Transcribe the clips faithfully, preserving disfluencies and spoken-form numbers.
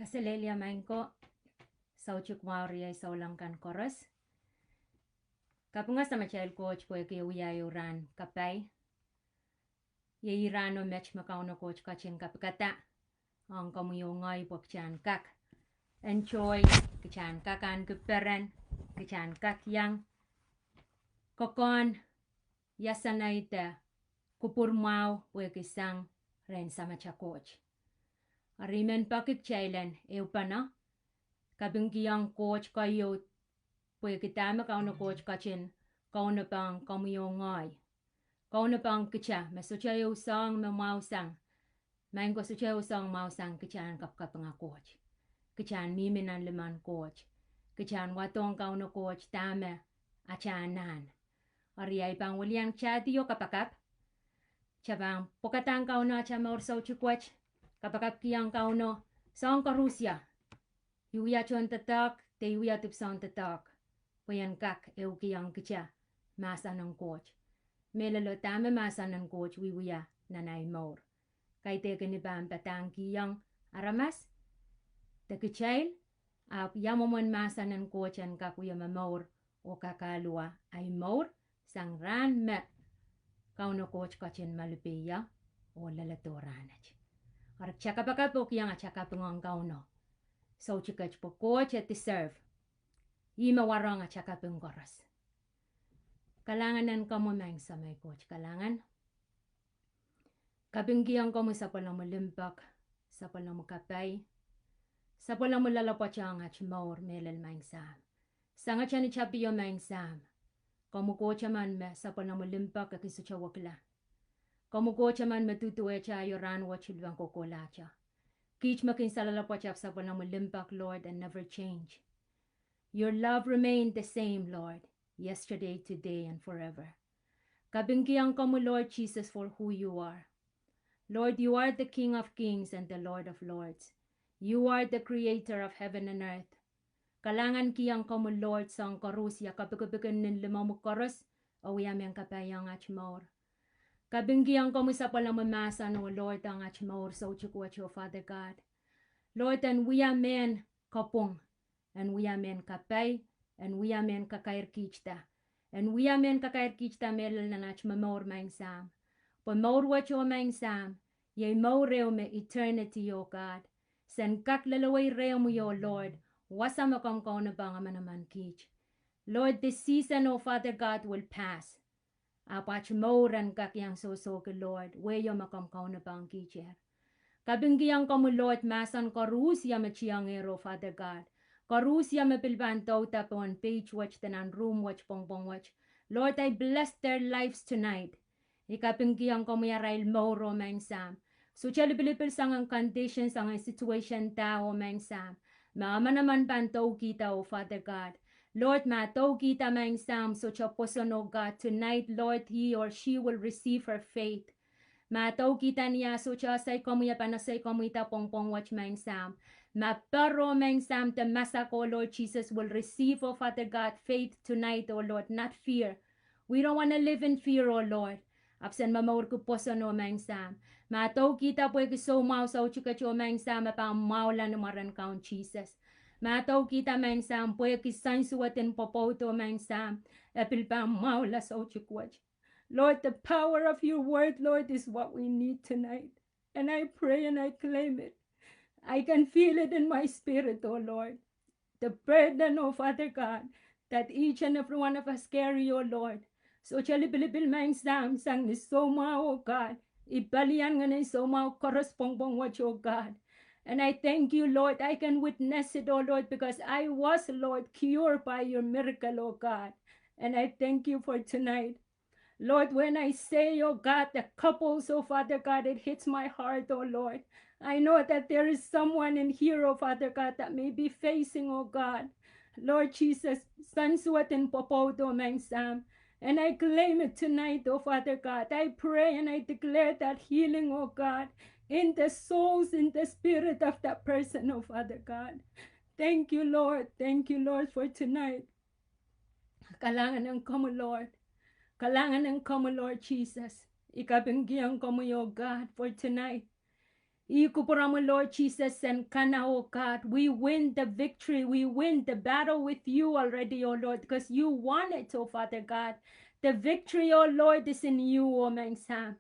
Selehlie maing ko, soutik wahu riei souleng kan koaros. Kapinga Samatail Koht pwehki e wia ehu rahn kapai. Iei rahno met me Kauno Koht ketin kapikada ong komwi oh ngehi pwe kitail en kak enjoy, kitail en kak ahneki peren, kitail en kak iang kokohn, iasanaide, kupwur mwahu pwehki sang rehn Samatail Koht. Eri I men peki kitail en ehupene, kapingkihong Koht keieu pwehki dahme Kauno Koht ketin kaunopohng komwi oh ngehi. Kaunopohng kitail me sohte ehu soahng me mwahu sang, maing ko, sohte ehu soahng mwahu sang kitail en kapikapinga Koht, kitail en mihmi nan limmen Koht, kitail en wadohng Kauno Koht dahme atail anahn. Eri ahi pahn welian kitail oh kapakap, kitail pahn pwukadahng Kauno atail mour soutik wet, kapakapkihong Kauno soahng koarusie. I wia tohndoadoahk, de I wia dipwisoun doadoahk, pwe en kak ehukihong kitail mahsen en Koht. Mehlelo dahme mahsen en Koht wiewia nan ahi mour. Kaidehkin I pahn padahngkihong aramas de kitail, ahpw ia mwomwen mahsen en Koht en kak wie momour oh kakaluwa ahi mour sang rahn me Kauno Koht ketin malipei ie oh leledo rahnwet. Eri kitail kapakap oh kihong atail kaping ong Kauno soutiket pwe Koht e deserve, ih me warohng atail kaping koaros. Kalahngan en komwi maing Samatail Koht, kalahngan. Kapingkihong komwi sapwellimomwi limpoak, sapwellimomwi kapai, sapwellimomwi loalopwoatohng atail mour mehlel maing Sahm. Sangete ni tapio maing Sahm, komwi Koht emen me sapwellimomwi limpoak e kin sohte wekila. Komwi Koht emen me duduwehte aio, rahn wet, lipwen kohkohlahte. Kiht me kin loalopwoat ahpw sapwellimomwi limpoak, Lord, and never change. Your love remain the same, Lord, yesterday, today, and forever. Kapingkihong komwi, Lord Jesus, for who you are. Lord, you are the King of kings and the Lord of lords. You are the creator of heaven and earth. Kalahngankihong komwi, Lord, soahng koarusie, kapikipik en limomwi koaros, oh wia mehn kapaiong atail mour. Kapingkihong komwi sapwellimomwi mahsen, oh Lord, ong atail mour soutik wet, oh Father God. Lord, en wia mehn kapwung, en wia mehn kapai, en wia mehn kakairkihda, en wia mehn kakairkihda mehlel nan atail momour maing Sahm. Pwe mour wet, oh maing Sahm, iei mour ehu me eternity, oh God. Sen kak lelewei rehmwi, oh Lord, wasa me komw kaunopohng emenemen kiht. Lord, this season, oh Father God, will pass. Ahpw atail mour en kak iang sohsohki, Lord, wehio me komw kaunopohng kihter. Kapingkihong komwi, Lord, mahsen koarusie me tiengehr, oh Father God. Koarusie me pil pahn douda pohn page wet de nan room wet, pwongpwong wet. Lord, I bless their lives tonight. I kapingkihong komwi arail mour, oh maing Sahm. Sohte lipilipil soangen condition, soangen situation da, oh maing Sahm, me emenemen pahn doukihda, oh Father God. Lord, ma doukihda maing Sahm, sohte pwoson, oh God, tonight, Lord, he or she will receive her faith. Ma doukihda ni ah sohte esei komwi, e pahn esei komwi da pwongpwong wet maing Sahm. Ma poaro maing Sahm de masak, oh Lord Jesus, will receive, oh Father God, faith tonight, oh Lord, not fear. We don't want to live in fear, oh Lord. Ahpw sen momourki pwoson, oh maing Sahm. Ma doukihda pwehki soumwahu soutik wet, oh maing Sahm, e pahn mwahula ni mwaren Kaun Sises. Ma doukihda maing Sahm pwehki soansuwed en pwopwoud, oh maing Sahm, e pil pahn mwahula soutik wet. Lord, the power of your word, Lord, is what we need tonight. And I pray and I claim it. I can feel it in my spirit, oh Lord. The burden, oh Father God, that each and every one of us carry, oh Lord. Sohte lipilipil maing Sahm sang ni soumwahu, oh God. I palian ngehn en soumwahu koaros pwongpwong wet, oh God. And I thank you, Lord. I can witness it, oh Lord, because I was, Lord, cured by your miracle, oh God. And I thank you for tonight. Lord, when I say, oh God, the couples, oh Father God, it hits my heart, oh Lord. I know that there is someone in here, oh Father God, that may be facing, oh God, Lord Jesus, soansuwed en pwopwoud, oh maing Sahm. And I claim it tonight, oh Father God. I pray and I declare that healing, oh God, in the souls, in the spirit of that person, oh Father God. Thank you, Lord. Thank you, Lord, for tonight. Kalahngan en komwi, Lord. Kalahngan en komwi, Lord Jesus. I kapingkihong komwi, oh God, for tonight. Ih kupwuromwi, Lord Jesus, en kana, oh God. We win the victory. We win the battle with you already, oh Lord, because you won it, oh Father God. The victory, oh Lord, is in you, oh Maing Sahm.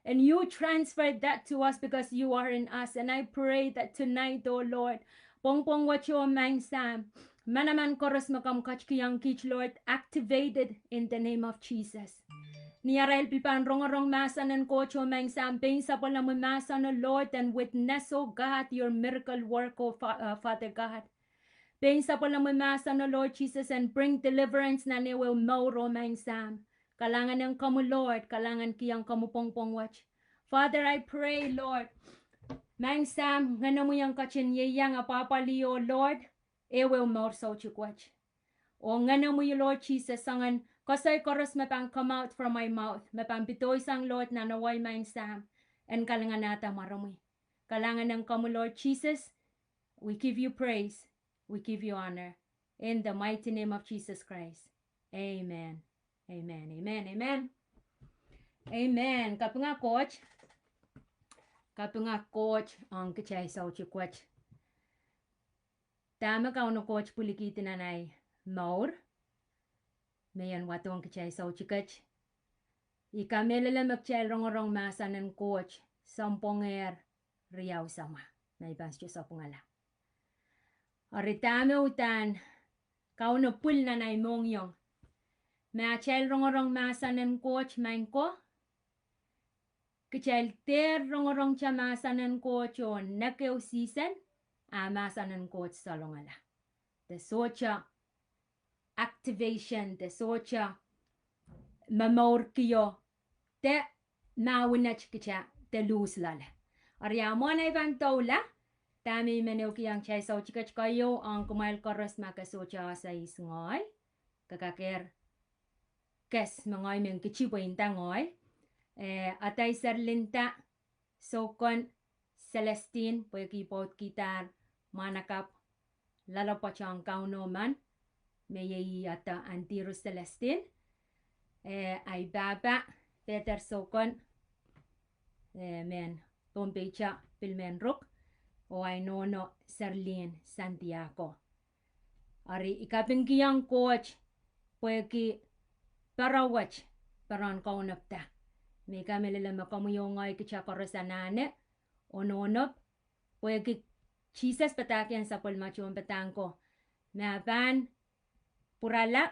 And you transferred that to us because you are in us. And I pray that tonight, oh Lord, pwongpwong wet, oh Maing Sahm, manaman koaros me komw ketikihong kiht, Lord, activated in the name of Jesus. Ni arail pil pahn rongorong mahsen en Koht, oh Maing Sahm, pein sapwellimomwi mahsen, oh Lord, and witness, oh God, your miracle work, oh Fa-, uh, Father God. Pein sapwellimomwi mahsen, oh Lord Jesus, and bring deliverance nan ehuehu mour, oh Maing Sahm. Kalahngan ong komwi, Lord, kalahngan kihong komwi pwongpwong wet. Father, I pray, Lord, Maing Sahm, Ngehnomwi en ketin ieiang apwahpwalih, oh Lord, ehuehu mour soutik wet. Oh Ngehnomwi, Lord Jesus, soangen koasoi koaros me pahn come out from my mouth, me pahn pedoisang, Lord, nan awa, Maing Sahm, en kalinganahda mwaromwi. Kalahngan ong komwi, Lord Jesus. We give you praise. We give you honor. In the mighty name of Jesus Christ. Amen. Amen. Amen. Amen. Amen. Kapinga Koht. Kapinga Koht ong kitail soutik wet. Dahme Kauno Koht pwilikihdi nan ei mour me I en wadohng kitail soutik wet. I kamehlele me kitail rongorong mahsen en Koht sounpwongehr riau samwa, me I pahn sohte sapwungala. Eri dahme uhdahn Kauno pwil nan ei mohngiong, me atail rongorong mahsen en Koht, maing ko, kitail dehr rongorong mahsen en Koht oh nekehu season, a mahsen en Koht salongala. De sohte activation, de sohte momourkio, de mahwin et kitail de luhs loale. Eri a mwohn ei pahn doula, dahme I men ehukihong kitail soutik wet keieu, ong kumwail koaros ma ke sohte ese ihs ngehi, ke kakehr kes me ngehi men kitipo inda ngehi. Eh, adai Serlinda Soukon Celestine, pwehki pwoudkidahr mwahnakapw loalopwoat ong Kauno men, me iei ih ata Antiru Celestine. Eh, ei pahpa Peter Soukon, eh, mehn Pohnpei te, pil mehn Ruk, oh ei nohno Serlin Santiago. Eri I kapingkihong Koht pwehki pere wet, peren kaunopada. Me I kamehlele me komwi oh ngehi kitail koaros anahne onohnop, pwehki Sises padahkihong sapwellime tohnpadahk ko me e pahn pwurala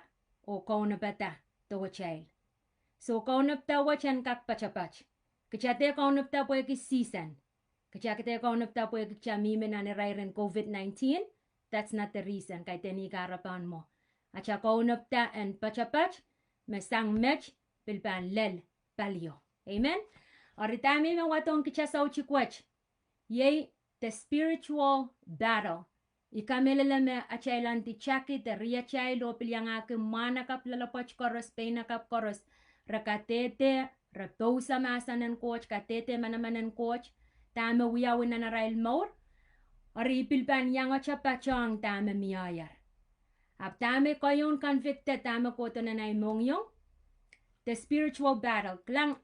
oh kaunopada dewetail. So kaunopada wet en kak poatopoat. Kitail dehr kaunopada pwehki season. Kitail dehr kaunopada pwehki kitail mihmi nan irairen COVID nineteen. That's not the reason. Kaidehn ih kahrepe mwo. Atail kaunopada en poatopoat me sang met pil pahn lel palio. Amen. Eri dahme I men wadohng kitail soutik wet, iei the spiritual battle. I kamehlele me atail ahneki de riatail oh pil iangahki mwahnakapw loalopwoat koaros, peinakapw koaros, re kadehde, re pousehla mahsen en Koht, kadehde manaman en Koht, dahme wiawi nan arail mour. Eri I pil pahn iangete patohng dahme mieier. Ahpw dahme keieun convicted, dahme kohdo nan ei mohngiong, the spiritual battle. Kilang,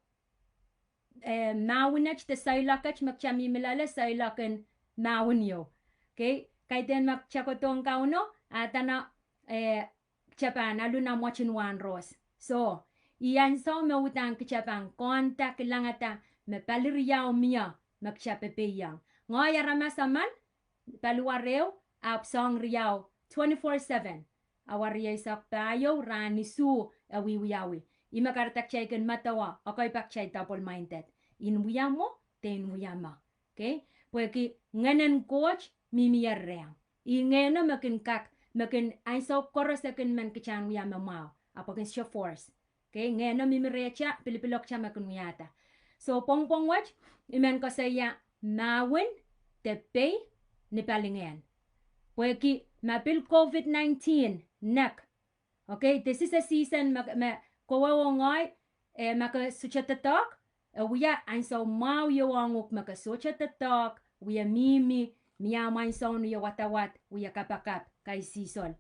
eh, mahwin et de seiloak et me kitail mihmi loale, seiloak en mahwin ieu. Okay, kaidehn ma kitail kohdohng Kauno, a dene, eh, kitail pahn alu nan mwoatin wahn rohs. So, ih ansou me uhdahn kitail pahn konda kilangada me pali riau mie me kitail pepeiong. Ngehi aramas emen, paliwar ehu, ahpw soahng riau, twenty-four seven. Awa rieisek pahieu, rahn isuh, e wiewiawi. Ih me kahrehda kitail kin medewe, ekei pak kitail double-minded. I wia mwo, de I wia mwo. Okay? Pwehki Ngehn en Koht mihmi rehmw. Ih Ngehno me kin kak, me kin ansou koaros e kin men kitail en wia me mwahu. Ahpw e kin sohte force. Okay, Ngehno mihmi rehtail, pilipilo kitail me kin wiahda. So pwongpwong wet, I men koasoia mahwin de pei ni palingehn. Pwehki ma pil COVID nineteen nek. Okay, this is a season me, me kowe oh ngehi, eh, ma ke sohte doadoahk, e wia ansou mwahu ieu ong uhk me ke sohte doadoahk, wia mihmi, mie ahmw ansoun wia wadawad, wia kapakap, kaisihsol.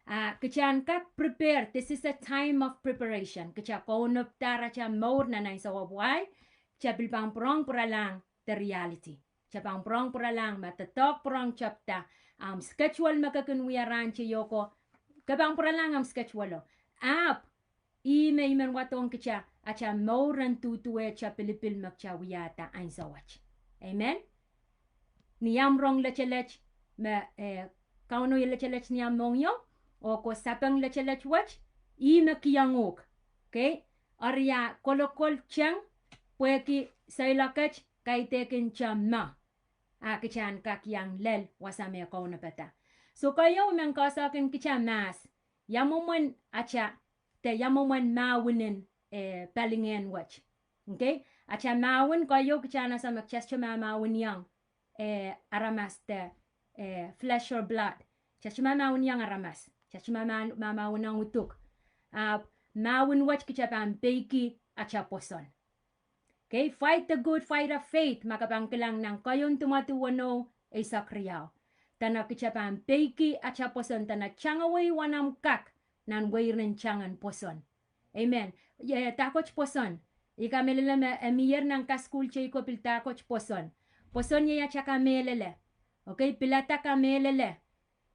Ah, kitail en kak prepare, this is a time of preparation. Kitail kaunopada atail mour nan ansou apwai, kitail pil pahn pwurehng pwuralahng the reality. Kitail pahn pwurehng pwuralahng ma doadoahk pwurehng tepda. Ahmw schedule me ke kin wia rahn teieu ko, ke pahn pwuralahng ahmw schedule o. Ahpw ih me I men wadohng kitail, atail mour en duduwehte pilipil me kitail wiahda ansou wet. Amen. Ni ahmw rong letelet, me, eh, Kauno wia letelet ni ahmw mohngiong, oh ke sapeng letelet wet, ih me kihong uhk. Okay? Eri a kolokol teng, pwehki seiloak et kaidehkin tama. A kitail en kak iang lel wasa me kaunopada. So keieu I men koasoakin kitail mahs, ia mwomwen atail, de ia mwomwen mahwin en, eh, palingehn wet. Okay? Atail mahwin keieu kitail en ese me kitail sohte mahmahwiniong, eh, aramas de, eh, flesh or blood. Kitail sohte mahmahwiniong aramas. Kitail sohte mahmah-, mahmahwiniong uduk. Ahpw mahwin wet kitail pahn peiki atail pwoson. Okay, fight the good fight of faith, ma ke pahn kilang nan keieun Timoty weneu eisek riau. Dene kitail pahn peiki atail pwoson, dene tangawei wanamw kak nan weirin tangen pwoson. Amen. Ie, dahkot pwoson? I kamehlele me e mier nan kasukuhl teieu ko pil dahkot pwoson. Pwoson iei atail kamehlele. Okay, pilada kamehlele.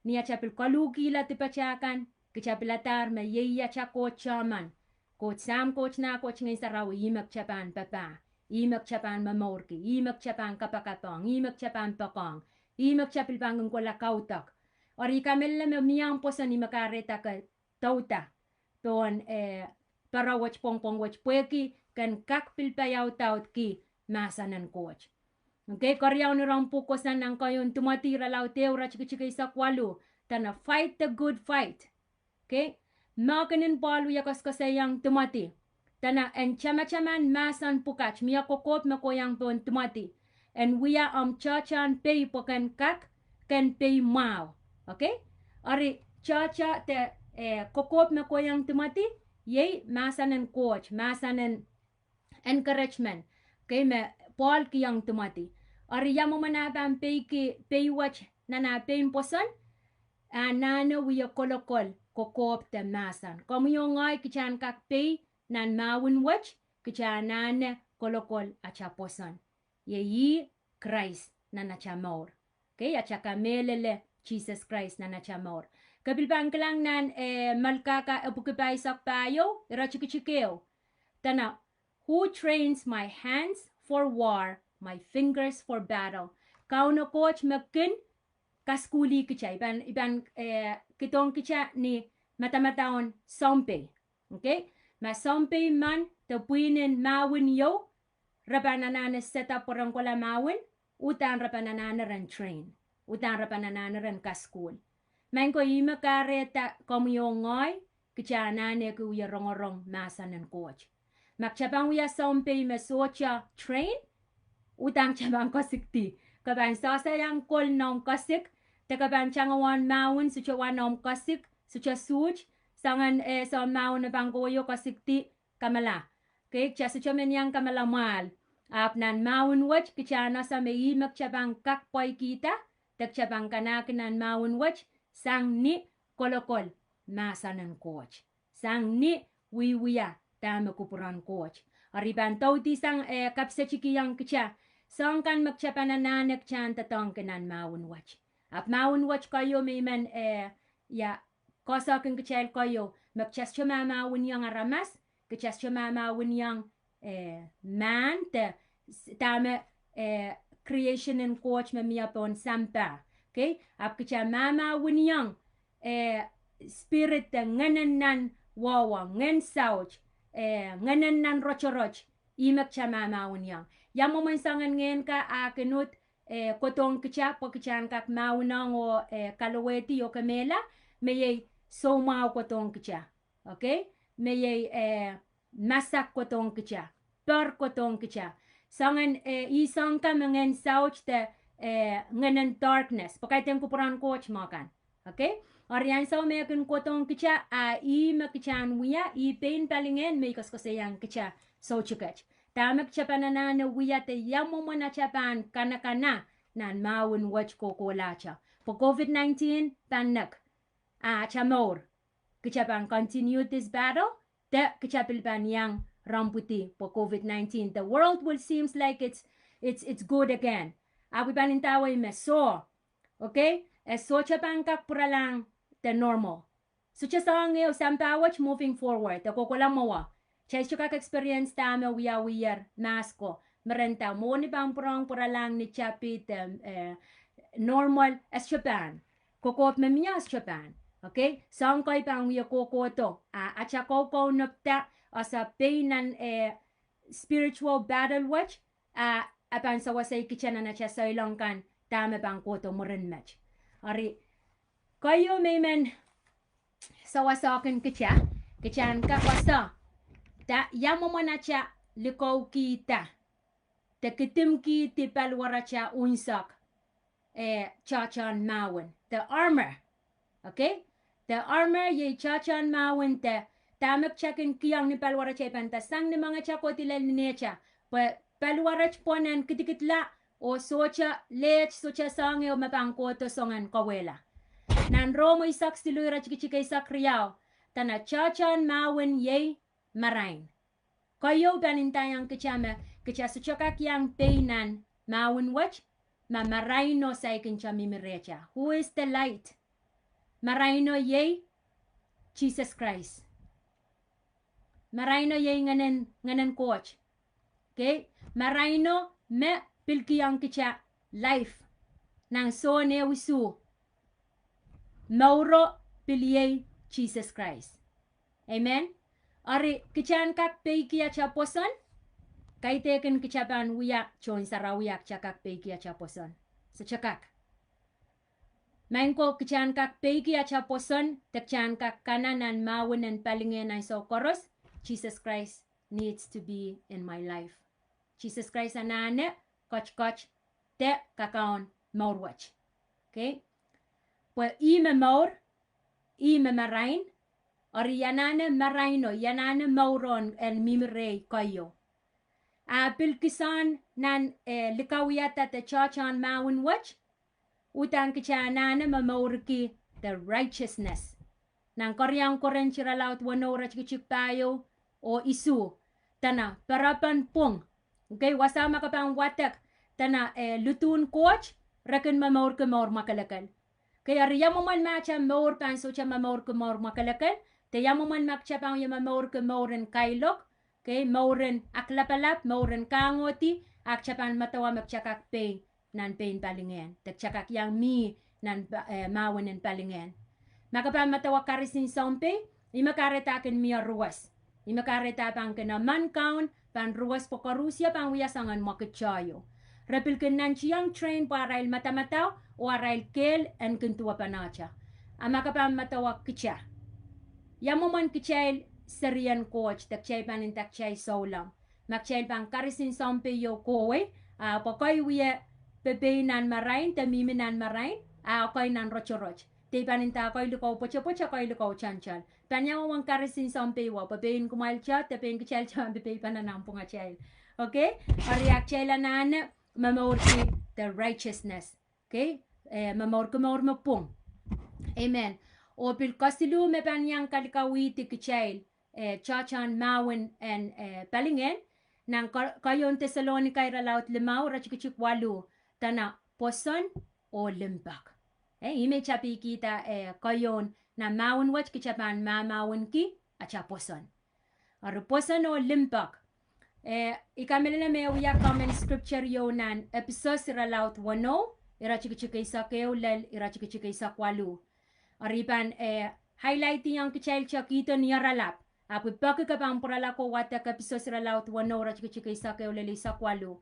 Ni atail pil koluhkihla dipatail kan, kitail piladahr me iei atail Koht Tohman. Koht Sahm, Koht Nah, Koht Ngehn Sarawi, ih me kitail pahn papah, ih me kitail pahn momourki, ih me kitail pahn kapakapehng, ih me kitail pahn poakohng, ih me kitail pil pahn kin kohla kaudok. Eri I kamehlele me mie ahmw pwoson, ih me kahrehda ke douda pohn, eh, pere wet, pwongpwong wet, pwehki ken kak pil paiaudaudki mahsen en Koht. Okay, keriaun iren pwuhk kosonned nan keieun Timoty irelaud ehu, iretikitik eisek waluh, dene fight the good fight. Okay, mahkinen Pohl wia koasokoasoiaiong Timoty, dene en tamataman mahsen pwukat, mie kokohp me kohiong pohn Timoty, en wia omw tohtohn pei pwe ken kak, ken pei mwahu. Okay, eri tohtoh de, eh, kokohp me kohiong Timoty, iei mahsen en Koht, mahsen en encouragement. Okay, me Pohl kihong Timoty. Eri ia mwomwen ah pahn peiki pei wet nan ah pein pwoson? Ah anahne wia kolokol, kokohp de mahsen. Komwi oh ngehi kitail en kak pei nan mahwin wet, kitail anahne kolokol atail pwoson. Iei ih Krais nan atail mour. Okay, atail kamehlele Sises Krais nan atail mour. Ke pil pahn kilang nan, eh, Melkahka epwiki pahisek pahieu, iretikitik ehu, dene, Who trains my hands for war, my fingers for battle? Kauno Koht me kin kasukuhlih kitail, I pahn, I pahn, eh, kidohng kitail ni madamadaun sounpei. Okay, ma sounpei men de pwihn en mahwin ieu, re pahn anahne set up pwe ren kohla mahwin, uhdahn re pahn anahne ren train, uhdahn re pahn anahne ren kasukuhl. Maing ko, ih me kahrehda komwi oh ngehi kitail anahneki wie rongorong mahsen en Koht. Ma kitail pahn wia sounpei me sohte train, uhdahn kitail pahn kesikdi. Ke pahn sehse iang kol noumw kesik, de ke pahn tangawehn mahwin sohte wa noumw kesik, sohte suht, soangen, eh, soangen mahwin me pahn kowe kesikdi, kamala. Okay, kitail sohte men iang kamala mwahl. Ahpw nan mahwin wet kitail en ese me ih me kitail pahn kak pweikihda, de kitail pahn kanahki nan mahwin wet, sang ni kolokol mahsen en Koht, sang ni wiewia dahme kupwuren Koht. Eri I pahn doudi sang, eh, kapisetikihong kitail soahng kan me kitail pahn anahne kitail en doadoahngki nan mahwin wet. Ahpw mahwin wet keieu me I men, eh, ia, koasoakin kitail keieu, me kitail sohte mahmahwiniong aramas, kitail sohte mahmahwiniong, eh, mahn de, dahme, eh, creation en Koht me mie pohn sampah. Okay, ahpw kitail mahmahwiniong, eh, spirit de ngehnen nan wahwa, ngehn saut, eh, ngehnen nan rotorot, ih me kitail mahmahwiniong. Ia mwomwen soangen ngehn ka ah kin uhd, eh, kohdohng kitail pwe kitail en kak mahwinohng oh, eh, kalowehdi oh kemehla, me iei soumwahu kohdohng kitail. Okay, me iei, eh, masak kohdohng kitail, per kohdohng kitail. Soangen, eh, ih soahng ka me ngehn saut de, eh, ngehnen darkness, pwe kaidehn kupwuren Koht mwo kan. Okay, eri ansou me e kin kohdohng kitail, a ih me kitail en wia, ih pein palingehn me I koasokoasoiaiong kitail soutiket. Dahme kitail pahn anahne wia de ia mwomwen atail pahn kanakana nan mahwin wet kohkohlahte. Pwe COVID nineteen pahn nek, a atail mour, kitail pahn continue this battle, de kitail pil pahn iang rompwidi pwe COVID nineteen, the world will seems like it's, it's, it's good again. Ahpw I pahn ndawei me soh. Okay? E sohte pahn kak pwuralahng the normal. Sohte soahng ehu, sampah wet moving forward, e kohkohla mwowe. Kitail sohte kak experience dahme wiawiher mahs ko. Me ren nda mwohni pahn pwurehng pwuralahng ni tapit, eh, normal, e sohte pahn. Kokohp me mie e sohte pahn. Okay? Soahng kei pahn wie kohkohdo. A, atail koukounop da, ese pein nan, eh, spiritual battle wet, a, a pahn sewese kitail nan atail souleng kan, dahme pahn kohdo mwurin met. Eri, keieu me I men sewese kin kitail, kitail en kak wasa, da, ia mwomwen atail likouki da, de kidimkihdi paliwaratail unsek, eh, tohtohn mahwen, the armor. Okay? The armor, iei tohtohn mahwen de, dahme kitail kin kihong ni paliwaratail, pahn nda sang ni mengetail kohdi lel ninehtail. Pwe paliwarail pwonen kidikidla, oh sohte leht, sohte soahng ehu me pahn kohdo songen kauwehla. Nan Rom eisek siluh iretikitik eisek riau, dene tohtohn mahwen iei marain. Keieu pahn ndaiong kitail me, kitail sohte kak iang pein nan mahwen wet, ma maraino saikinte mihmi rehtail. Who is the light? Maraino iei Sises Krais. Maraino iei Ngehnen, Ngehnen Koht. Okay? Maraino me pil kihong kitail life. Nan Sohn ehu isuh. Mouro pil iei Sises Krais. Amen. Eri kitail en kak peiki atail pwoson, kaidehkin kitail pahn wia tohn sarawi a kitail kak peiki atail pwoson. Sohte kak. Maing ko, kitail en kak peiki atail pwoson, de kitail en kak kana nan mahwen en palingehn ansou koaros, Jesus Christ needs to be in my life. Sises Krais anahne ketiket de kakaun mour wet. Okay? Pwe ih me mour, ih me marain, eri I anahne maraino, I anahne mouro en mihmi rehi keieu. A pil kisehn nan, eh, likawiada de tohtohn mahwen wet, uhdahn kitail anahne momourki the righteousness. Nan keriaun Korint irelaud weneu iretikitik pahieu oh isuh, dene perepen pwung. Okay, wasa ma ke pahn wadek, dene, eh, luduhn Koht, re kin momourki mour mwakelekel. Okay, eri ia mwomwen ma atail mour pahn sohte momourki mour mwakelekel, de ia mwomwen ma kitail pahn wie momourki mour en kailok, okay, mour en aklapalap, mour en kangohdi, a kitail pahn medewe me kitail kak pein nan pein palingehn, de kitail kak iang mih nan pa-, eh, mahwen en palingehn. Ma ke pahn medewe karis en sounpei, ih me kahrehda kin mie ruwes. Ih me kahrehda pahn kin emen kaun, pahn ruwes pwe koarusie pahn wia soangen mwekid tohto. Re pil kin nantihong train pwe arail madamadau oh arail kehl en kin duwepenehte. A ma ke pahn medewe kitail, ia mwomwen kitail serien Koht, de kitail pahn nda kitail souleng. Ma kitail pahn karis en sounpei ieu kohwei, a pwe kei wie pepein nan marain, de mihmi nan marain, a kei nan rotorot. De I pahn nda kei likou pwetepwete, kei likou tantal. Pahn ia mwomwen karis en sounpei wet, pwe pein kumwail tohto, de pein kitail tohto, de pein pahn nan pwungatail. Okay? Eri a kitail anahne momourki the righteousness. Okay? Eh, momourki mour me pwung. Amen. Oh pil kesiluh me pahn iang kalikauwihdi kitail, eh, tohtohn mahwen en, eh, palingehn, nan ke-, keieun Deselonika irelaud limau iretikitik waluh, dene pwoson oh limpoak. Eh, ih me tapihkihda, eh, keieun nan mahwen wet kitail pahn mahmahwenki atail pwoson. Eri pwoson oh limpoak. Eh, I kamehlele me wia common scripture ieu nan Episos irelaud weneu, iretikitik eisek ehu lel iretikitik eisek waluh. Eri I pahn, eh, highlightiong kitail tohto ni oaralap. Ahpw I peki ke pahn pwurala ko wadek Episos irelaud weneu iretikitik eisek ehu lel eisek waluh.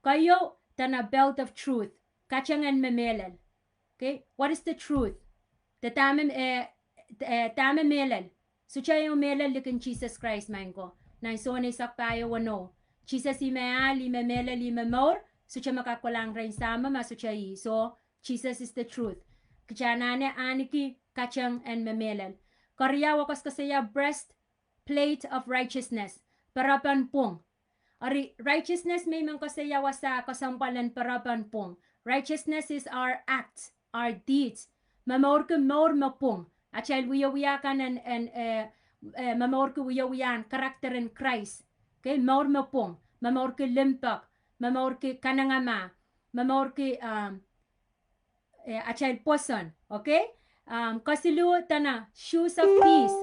Keieu, dene belt of truth. Katengen me mehlel. Okay, what is the truth? De dahme, eh, eh, dahme mehlel? Sohte ehu mehlel likin Sises Krais, maing ko. Nan Sohn eisek pahieu weneu. Sises ih me ahl, ih me mehlel, ih me mour, sohte me kak kolahng rehn Sahmo ma sohte ih. So, Jesus is the truth. Kitail anahne ahneki kateng en me mehlel. Keriau e koasoakoasoia breastplate of righteousness. Perepen pwung. Eri righteousness me I men koasoia wasa kesempwal en perepen pwung. Righteousness is our acts, our deeds. Momourki mour me pwung. Atail wiewia kan en, en, eh, eh, momourki wiewia en character en Krais. Okay, mour me pwung. Momourki limpoak. Momourki kanengamah. momourki, um, eh, atail pwoson, okay? Um, kesiluh dene shoes of peace,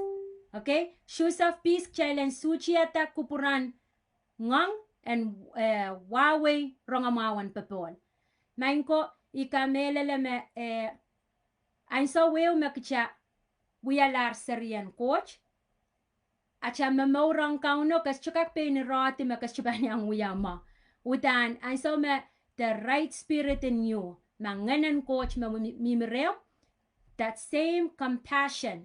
okay? Shoes of peace, kitail en suhtihada kupwuren ngoang en, eh, wahwei rongamwahu en popohl. Maing ko, I kamehlele me, eh, ansou ehu me kitail wialahr serien Koht, atail momour ong Kauno, kitail kak pein irehdi me kitail pahn iang wia mwo. Uhdahn ansou me the right spirit in you, ma Ngehn en Koht me mi, mihmi rehmw, that same compassion,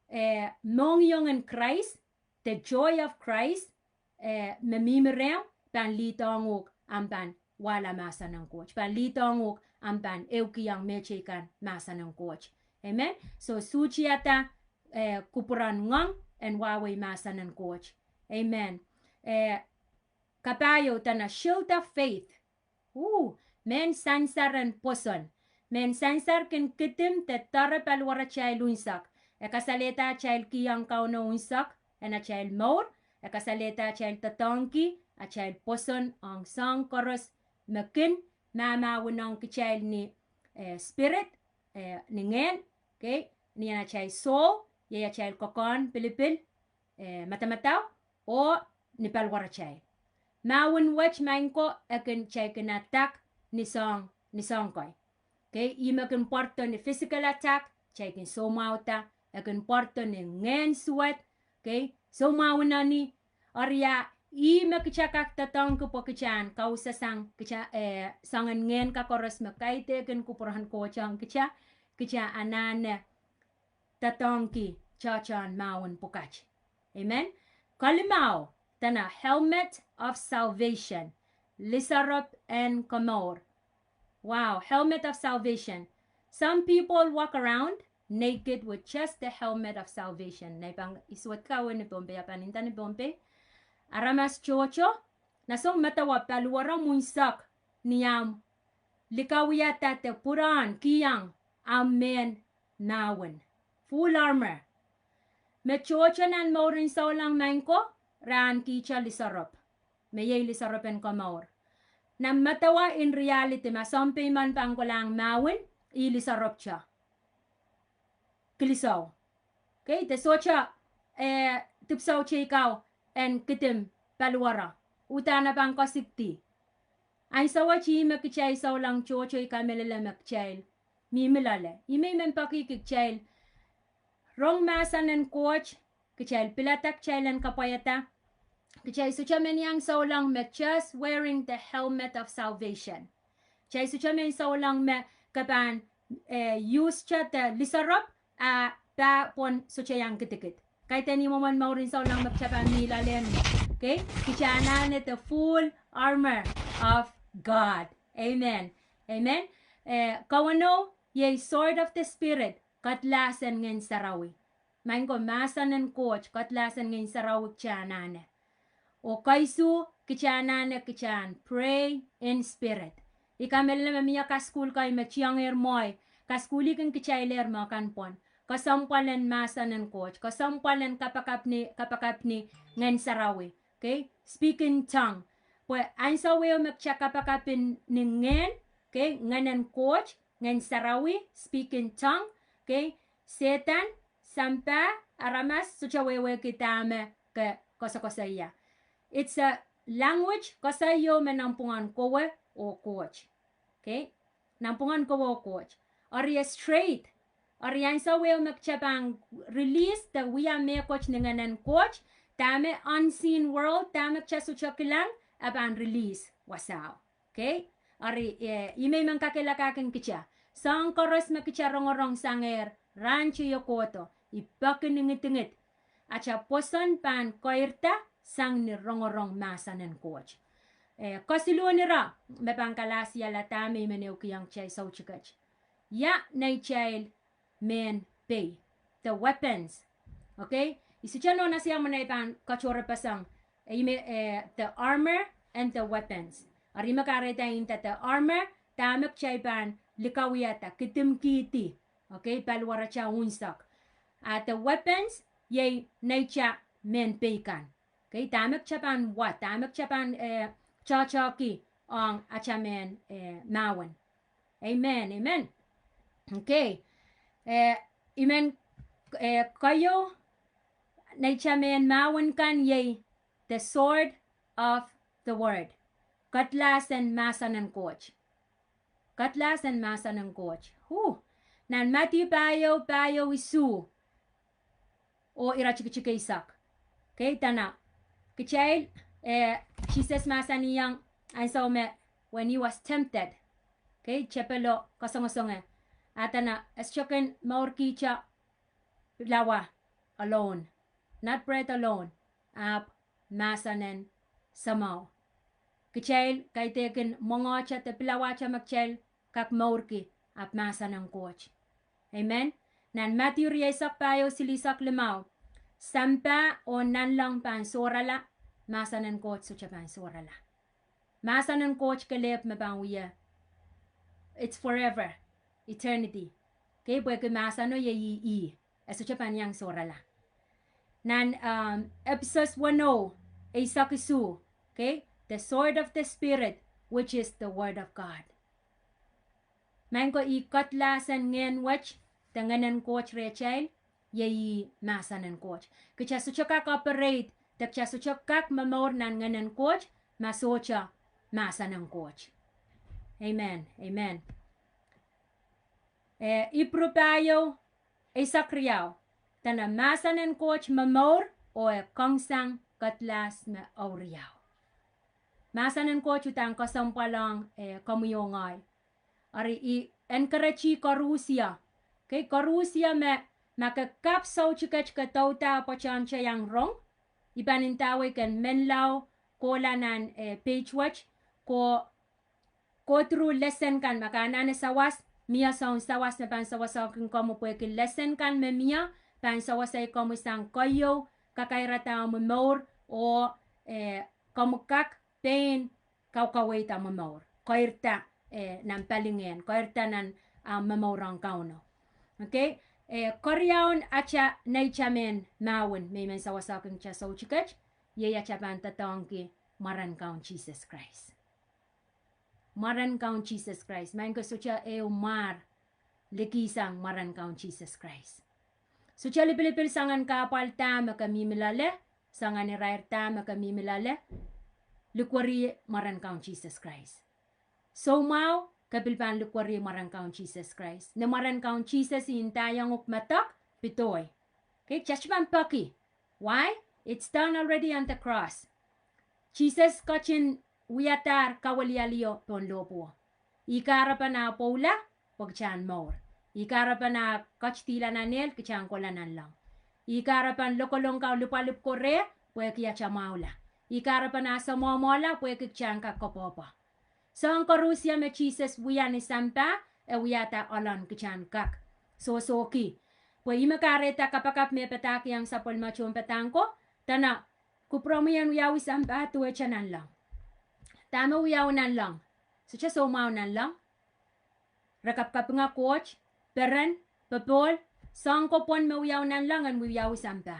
eh, mohngiong en Krais, the joy of Christ, eh, me mihmi rehmw, pahn lihdohng uhk omw pahn wahla mahsen en Koht. Pahn lihdohng uhk omw pahn ehukihong mehteikan mahsen en Koht. Amen. So, suhtihada, eh, kupwuren ngoang en wahwei mahsen en Koht. Amen. Eh, kapahieu dene shield of faith. Uh, mehn sansar en pwoson. Mehn sansar kin kidim de doare paliwaratail unsek. E kasalehda atail kihong Kauno unsek en atail mour. E kasalehda atail doadoahngki atail pwoson ong soahng koaros me kin mahmahwinohng kitail ni, eh, spirit, eh, ni ngehn, okay, ni atail soul, iei atail kokohn, pilipil, eh, madamadau, oh ni paliwaratail. Mahwen wet, maing ko, e kin, kitail kin attack ni soahng, ni soahng kei. Okay, ih me kin pwardo ni physical attack, kitail kin soumwahwda, e kin pwardo ni ngehn suwed, okay, soumwahwin eni, eri ih me kitail kak doadoahngki pwe kitail en kausasang, kitail, eh, soangen ngehn koaros me kaidehkin kupwuren Koht ong kitail, kitail anahne doadoahngki tohtohn mahwen pwukat. Amen. Kelimau, dene helmet of salvation. Lisoarop en komour. Wow, helmet of salvation. Some people walk around naked with just the helmet of salvation. Nei pahn isuwed kawehwe ni Pohnpei, a pahn inda ni Pohnpei. Aramas tohto, na soun medewe paliwaromw unsek ni ahmw likawihada de pwurehng kihong ahmw mehn mahwen. Full armor. Me tohto nan mouren souleng, maing ko, re ahnekihte lisoarop. Me iei lisoarop en komour. Nan medewe, in reality, ma sounpei men pahn kolahng mahwen, ih lisoaropte. Kilisou. Okay, de sohte, eh, dipwisou teikan en kidim paliwaro. Uhdahn e pahn kesikdi. Ansou wet ih me kitail souleng tohto, I kamehlele me kitail mihmi loale. Ih me I men peki kitail rong mahsen en Koht, kitail pilada kitail en kapwaiada, kitail sohte men iang souleng me just wearing the helmet of salvation. Kitail sohte men souleng me ke pahn, eh, use-te de lisoarop, a pahn pwon sohte iang kidikid. Kaidehn ih mwomwen mouren souleng me kitail pahn mih loale. Okay? Kitail anahne the full armor of God. Amen. Amen. Eh, kawenou, iei sword of the Spirit, kedlahs en Ngehn Sarawi. Maing ko, mahsen en Koht, kedlahs en Ngehn Sarawi kitail anahne. Oh kaisihk, kitail anahne kitail en pray in spirit. I kamehlele me mie kasukuhl kei me tiengehr mwowe, kasukuhlih kin kitailehr me kan pwon kesempwal en mahsen en Koht, kesempwal en kapakap ni, kapakap ni Ngehn Sarawi. Okay? Speak in tongue. Pwe ansou ehu me kitail kapakap ni ngehn, okay, Ngehn en Koht, Ngehn Sarawi, speak in tongue, okay, Sehdan, sampah, aramas sohte wehwehki dahme ke koasokoasoia. It's a language, koasoi ieu me nanpwungen kowe oh Koht. Okay? Nanpwungen kowe oh Koht. Eri e straight. Eri ansou ehu me kitail pahn release de wia mehkot ni Ngehn en Koht, dahme unseen world, dahme kitail sohte kilang, e pahn release wasao. Okay? Eri, eh, ih me I men kakehlakahkin kitail. Soahng koaros me kitail rongorong sangehr rahn teio kohdo, I peki ni ngidingid atail pwoson pahn keirda sang ni rongorong mahsen en Koht. Eh, kesiluhn ire me pahn kalahsiala dahme I men ehukihong kitail soutik et. Ia neitail mehn pei. The weapons. Okay? I sohte nohn ese ia mwein I pahn katohrepeseng, eh, ih me, eh, the armor and the weapons. Eri me kahrehda inda the armor, dahme kitail pahn likawiada, kidimkihdi. Okay, paliwaratail unsek. A the weapons, iei neitail mehn pei kan. Okay, dahme kitail pahn wa, dahme kitail pahn, eh, tohtohki, ong atail mehn, eh, mahwen. Amen, amen. Okay. Eh, I men, eh, keieun atail mehn mahwen kan iei the sword of the word. Kedlahs en mahsen en Koht. Kedlahs en mahsen en Koht. Huh. Nan Madiu pahieu, pahieu isuh oh iretikitik eisek. Okay, dene, kitail, eh, Sises mahsanihong ansou me, when he was tempted. Okay, tepelo kasongosonge. A dene, e sohte kin mourkihte pilawa alone. Not bread alone. Ahpw mahsen en Sahmo. Kitail kaidehkin mwengehte de pilawahte me kitail kak mourki, ahpw mahsen en Koht. Amen. Nan Madiu rieisek pahieu silihsek limau, sampah oh nanleng pahn sohrala, mahsen en Koht sohte pahn sohrala. Mahsen en Koht kelehpw me pahn wia, it's forever, eternity. Okay, pwehki mahseno iei ih, e sohte pahn iang sohrala. Nan, um, Episos weneu, eisek isuh, okay, the sword of the Spirit, which is the word of God. Maing ko, ih kedlahs en ngehn wet, de ngehn en Koht rehtail, iei ih mahsen en Koht. Kitail sohte kak operate, de kitail sohte kak momour nan ngehn en Koht, ma sohte mahsen en Koht. Amen, amen. Eh, Ipru pahieu, eisek riau, dene mahsen en Koht momour oh e kongsang kedlahs me ehu riau. Mahsen en Koht uhdahn kesempwal ong, eh, komwi oh ngehi. Eri I encourage-i koarusie. Okay, koarusie me, ma ke kapw soutik et ke douda patohwan te iang rong, I pahn ndawei ke menlau kohla nan, eh, page wet, ko go through lesson kan, ma ke anahne sawas, mie soun sawas me pahn sewesehkin komwi pwehki lesson kan me mie, pahn sewesei komwi sang keieu kakairada omwi mour, oh, eh, komwi kak pein kaukaweid omwi mour. Keirda, eh, nan palingehn, keirda nan, ah, momour ong Kauno. Okay? Eh, keriaun atail mehn mahwen me I men sewesehkin atail soutik et, iei atail pahn doadoahngki mwaren Kaun Sises Krais. Mwaren Kaun Sises Krais. Maing ko, sohte ehu mwar likih sang mwaren Kaun Sises Krais. Sohte lipilipil soangen kahpwal da me ke mihmi loale, soangen irair da me ke mihmi loale, likweriong mwaren Kaun Sises Krais. Soumwahu, ke pil pahn likweriong mwaren Kaun Sises Krais. Ni mwaren Kaun Sises I ndaiong uhk medek, pedoi. Okay, just pahn peki. Why? It's done already on the cross. Sises ketin wiadahr kawelialio pohn lohpwuo. Ih kahrepen ah pwoula, pwe kitail en mour. Ih kahrepen ah ketidihla nan ehl, kitail en kohla nanleng. Ih kahrepen lokolong kau lipwalipwko reh, pwehki atail mwahula. Ih kahrepen ah semwehmwehla, pwehki kitail en kak koapwoapwo. Soahng koarusie me Sises wia ni sampah, e wiahda ohlon kitail en kak sohsohki. Pwe ih me kahrehda kapakap me padahkihong sapwellime tohnpadahk ko, dene, kupwuromwi en wiawi sampah duwehte nanleng. Dahme wiawi nanleng? Sohte soumwahu nanleng. Re kapikapinga Koht, peren, popohl, soahng ko pwon me wiawi nanleng en wiawi sampah.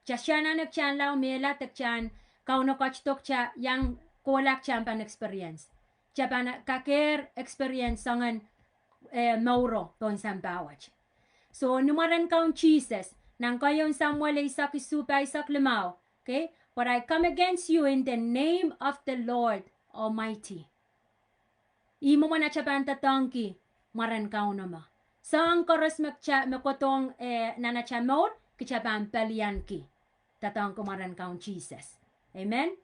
Kitail anahne kitail lao mehla de kitail Kauno ketido kitail iang kohla kitail pahn experience. Kitail pahn kakehr experience soangen, eh, mouro pohn sampah wet. So, ni mwaren Kaun Sises, nan keieun Samuel eisek isuh pahisek limau, okay? But I come against you in the name of the Lord Almighty. Ih mwomwen atail pahn doadoahngki mwaren Kauno me. Soahng koaros me kitail, me kohdohng, eh, nan atail mour, kitail pahn pelianki. Doadoahngki mwaren Kaun Sises. Amen.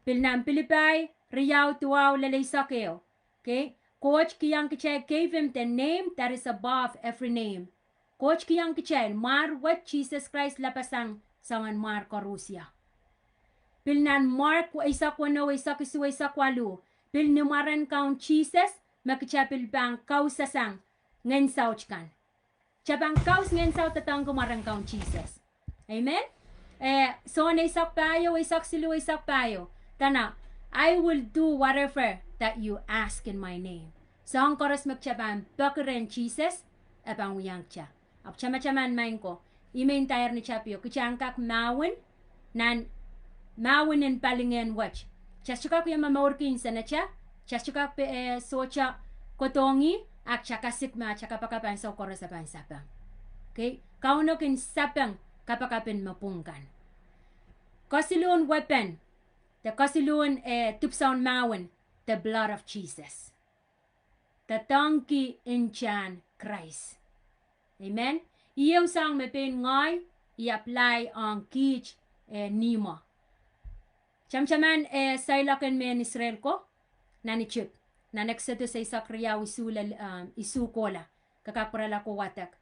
Pil nan Pilipai riau duwau lel eisek ehu. Okay? Koht kihong kitail, gave him the name that is above every name. Koht kihong kitail mwar wet Sises Krais lapasang soangen mwar koarusie. Pil nan Mark eisek weneu eisek isuh eisek waluh. Pil ni mwaren Kaun Sises, me kitail pil pahn kausasang ngehn saut kan. Kitail pahn kaus ngehn saut doadoahngki mwaren Kaun Sises. Amen. Eh, Sohn eisek pahieu, eisek siluh, eisek pahieu. Dene, I will do whatever that you ask in my name. Soahng koaros me kitail pahn peki rehn Sises, e pahn wiahiong kitail. Ahpw tamataman maing ko, ih me I ndahier ni tapio, kitail en kak mahwen, nan mahwen en palingehn wet. Kitail sohte kak wia momourki nsenatail, Kitail sohte kak pe, eh, sohte kohdohng ih, ahpw kitail kasik me atail kapakap ansou koaros e pahn sapeng. Okay? Kauno kin sapeng kapakap en me pwung kan. Kesiluhn weapon, de kesiluhn, eh, dipwisoun mahwen, the blood of Jesus. Doadoahngki ntahn Krais. Amen. Ih ehu soahng me pein ngehi, I apply ong kiht, eh, nihmwo. Tamataman, eh, seiloak en mehn Israel ko, nan Isip, nan Exodus eisek riau isuh lel, um, isuh kohla, ke kak pwurala ko wadek.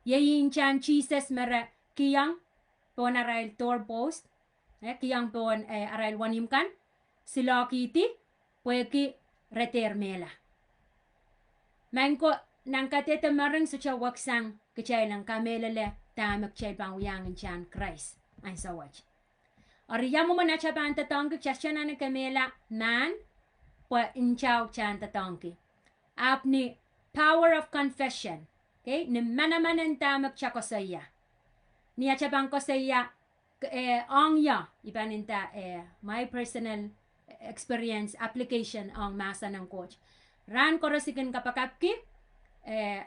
Iei ntahn Sises me re kihong pohn arail door post, eh, kihong pohn, eh, arail wenihmw kan, silohkihdi, pwehki re dehr mehla. Maing ko, nan kadehde mering sohte weksang kitail en kamehlele dahme kitail pahn wiahiong ntahn Krais ansou wet. Eri ia mwomwen atail pahn doadoahngki, kitail sohte anahne kemehla mahn, pwe ntao kitail en doadoahngki. Ahpw ni power of confession, okay, ni manaman en dahme kitail koasoia. Ni atail pahn koasoia, eh, ong ie, I pahn nda, eh, my personal experience application ong mahsen en Koht. Rahn koaros I kin kapakapki, eh,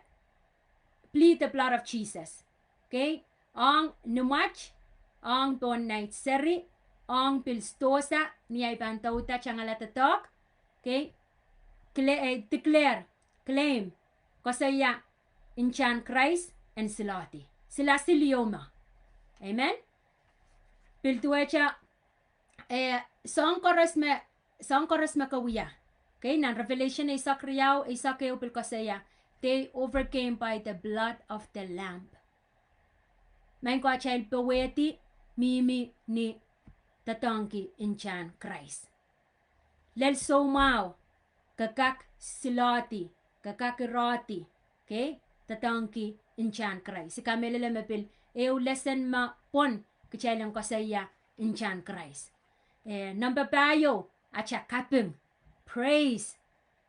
plead the blood of Jesus. Okay? Ong nimwat, ong pohn nait seri, ong pil sidohsa, ni ahi pahn douda tangala doadoahk, okay? Cla-, eh, declare, claim, koasoia ntahn Krais en silohdi. Silasil ieu me. Amen? Pil duwehte, eh, soahng koaros me, soahng koaros me ke wia. Okay, nan Revelation eisek riau, eisek ehu pil koasoia, they overcame by the blood of the Lamb. Maing ko, atail powehdi mihmi ni doadoahngki ntahn Krais. Lel soumwahu, ke kak silohdi, ke kak irehdi, okay, doadoahngki ntahn Krais. I kamehlele me pil ehu lesen me pwon kitail en koasoia ntahn Krais. Eh, nempe pahieu, atail kaping, praise.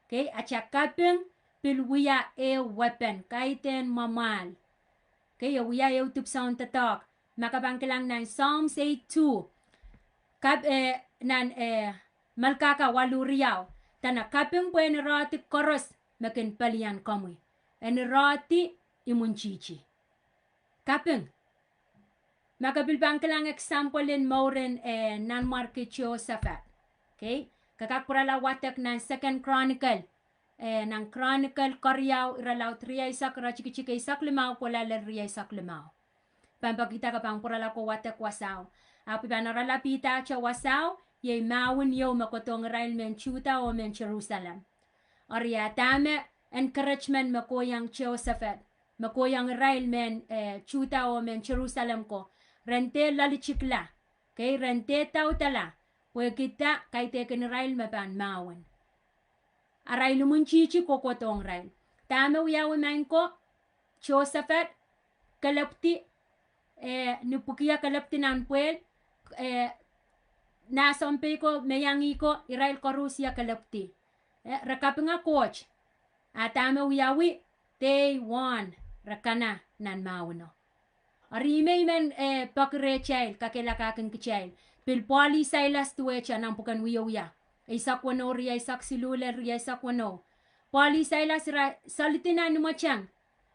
Okay, atail kaping pil wia ehu weapon, kaidehn mwamwahl. Okay, e wia ehu dipwisoun doadoahk. Ma ke pahn kilang nan Psalms eight two, kap-, eh, nan, eh, Melkahka waluh riau, dene kaping pwe en irehdi koaros me kin pelien komwi. En irehdi imwintihti. Kaping. Ma ke pil pahn kilang example en mouren, eh, Nanmwarki Jehoshaphat. Okay? Ke kak pwurala wadek nan Second Chronicle, eh, nan Chronicle keriau, irelaud rieisek, iretikitik eisek limau kohla lel rieisek limau. Pahn pekihda ke pahn pwurala ko wadek wasao. Ahpw I pahn oaralapihda atail wasao, iei mahwen ieu me kohdohng irail mehn Suhda oh mehn Serusalem. Eri a dahme encouragement me kohiong Jehoshaphat, me kohiong irail mehn, eh, Suhda oh mehn Serusalem ko, ren dehr loalitikla, okay, ren dehr daudala, pwehki dah? Kaidehkin irail me pahn mahwen. Arail imwintihti kohkohdohng irail. Dahme wiawi maing ko, Jehoshaphat, kelepwidi, eh, ni pwukie kelepwidi nan pwehl, eh, nah sounpei ko, me iang ih ko, irail koaros ie kelepwidi. Eh, re kapinga Koht. A dahme wiawi, they won, re kana nan mahweno. Eri I men, eh, peki rehtail, kakehlakahkin kitail. Pil Paul oh Sailas duwehte nan pwuken Wiewia eisek weneu, rieisek siluh lel rieisek weneu. Paul oh Sailas ira solidi nan imweteng.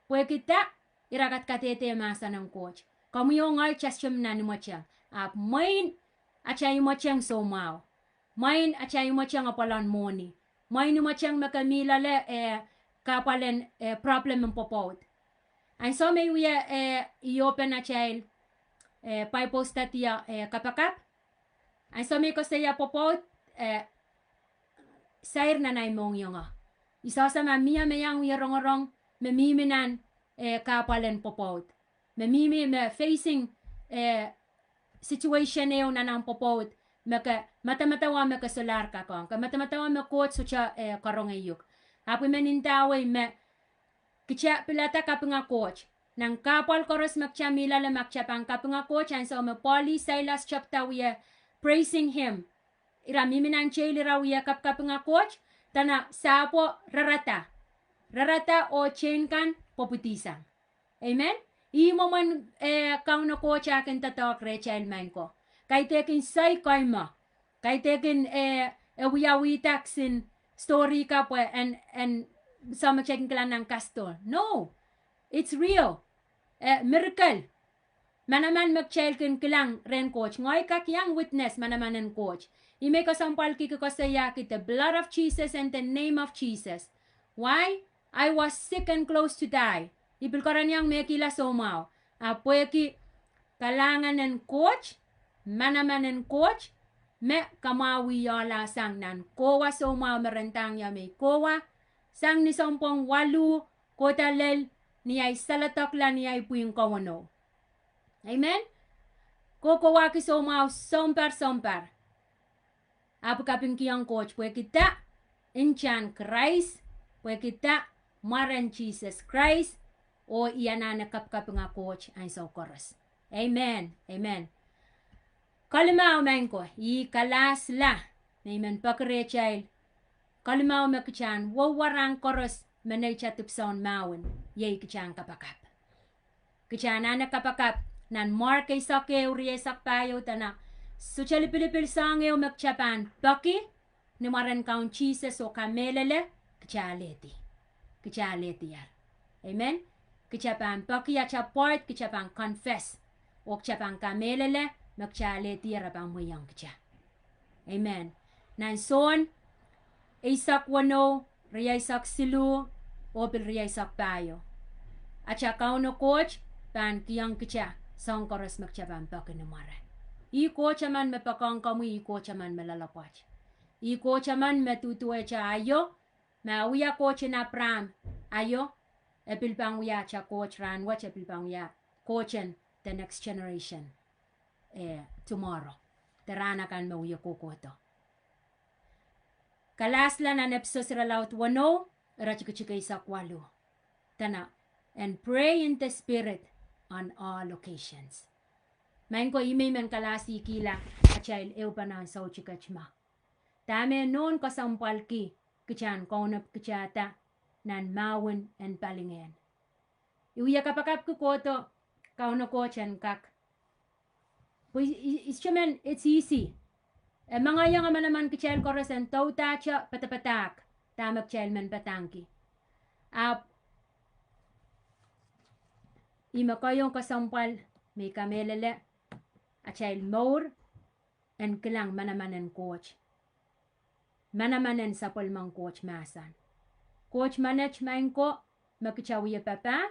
Pwehki dah? Ira kadkadehde mahsen en Koht. Komwi oh ngehi kitail sohte mi nan imweteng. Ahpw mwein atail imweteng soumwahu. Mwein atail imweteng apwal en mwohni. Mwein imweteng me ke mih loale, eh, kahpwal en, eh, problem en pwopwoud. Ansou me I wia, eh, I open atail, eh, Bible study, eh, kapakap. Ansou me I koasoia pwopwoud, eh, sair nan ahi mohngiong. I sohte ma mie me iang wie rongorong me mihmi nan, eh, kahpwal en pwopwoud. Me mihmi me facing, eh, situation ehu nan omw pwopwoud, me ke madamadau me ke solahr kak ong, ke madamadau me Koht sohte, eh, karonge uhk. Ahpw I men ndawei me kitail pilada kapinga Koht. Nan kahpwal koaros me kitail mih loale, ma kitail pahn kapinga Koht, ansou me Paul oh Sailas tepda wie praising him. Ira mihmi nan jail, ira wie kapkapinga Koht, dene sahpwo rarada. Rarada oh chain kan pwopwidisang. Amen. Ih mwomwen, eh, Kauno Koht eh kin doadoahk rehtail maing ko. Kaidehkin soai koaimwe. Kaidehkin, eh, e wiawihda kisin, story ka pwe en, en, soh me kitail kin kilang nan kasdo. No, it's real. Eh, miracle. Manaman me kitail kin kilang rehn Koht. Ngehi kak iang witness manaman en Koht. Ih me kesempwal ki koasoiahki the blood of Jesus and the name of Jesus. Why? I was sick and close to die. I pil kereniong mehkihla soumwahu. A pwehki kalahngan en Koht, manaman en Koht, me kamwahwihla sang nan kowa soumwahu me ren ndahng ie me I kowa, sang ni sounpwong waluh, kohda lel, ni ahi saledekla ni ahi pwihn kawenou. Amen. Kohkohwahki soumwahu sounpar sounpar. Ahpw kapingkihong Koht pwehki dah, ntahn Krais, pwehki dah, mwaren Sises Krais, oh I anahne kapikapinga Koht ansou koaros. Amen. Amen. Kolimau, maing ko, ih kalahsla me I men peki rehtail. Kolimau me kitail en wouwarahng koaros me neitail dipwisoun mahwen, iei kitail en kapakap. Kitail anahne kapakap nan Mark eisek ehu, rieisek pahieu, dene sohte lipilipil soahng ehu me kitail pahn peki ni mwaren Kaun Sises oh kamehlele, kitail alehdi. Kitail alehdier. Amen. Kitail pahn peki atail part, kitail pahn confess, oh kitail pahn kamehlele me kitail alehdier, e pahn mweidohng kitail. Amen. Nan Sohn eisek weneu, rieisek siluh, oh pil rieisek pahieu. Atail Kauno Koht pahn kihong kitail soahng koaros me kitail pahn peki ni mware. Ih Koht emen me poakohng komwi, ih Koht emen me loalopwoat. Ih Koht emen me duduwehte aio, me e wia Koht en Apraam aio, e pil pahn wia atail Koht rahnwet, e pil pahn wia Koht en the next generation, eh, tomorrow. De rahn akan me wie kohkohdo. Kalahsla nan Episos irelaud weneu, iretikitik eisek waluh. Dene, and pray in the Spirit on all occasions. Maing ko, ih me I men kalahsikihla atail ehupene ansou tiket me dahme nohn kesempwalki kitail en kaunop kitailda nan mahwen en palingehn. I wie kapakapki kohdo, Kauno Koht en kak, pwe I, I, it's easy. E mengeiong manaman kitail koaros en doudahte padapadahk dahme kitail men padahngki. Ahpw ih me kohieng kesempwal me I kamehlele, atail mour en kilang manaman en Koht, manaman en sapwellimen Koht mahsen. Koht menet, maing ko, me kitail wie papah.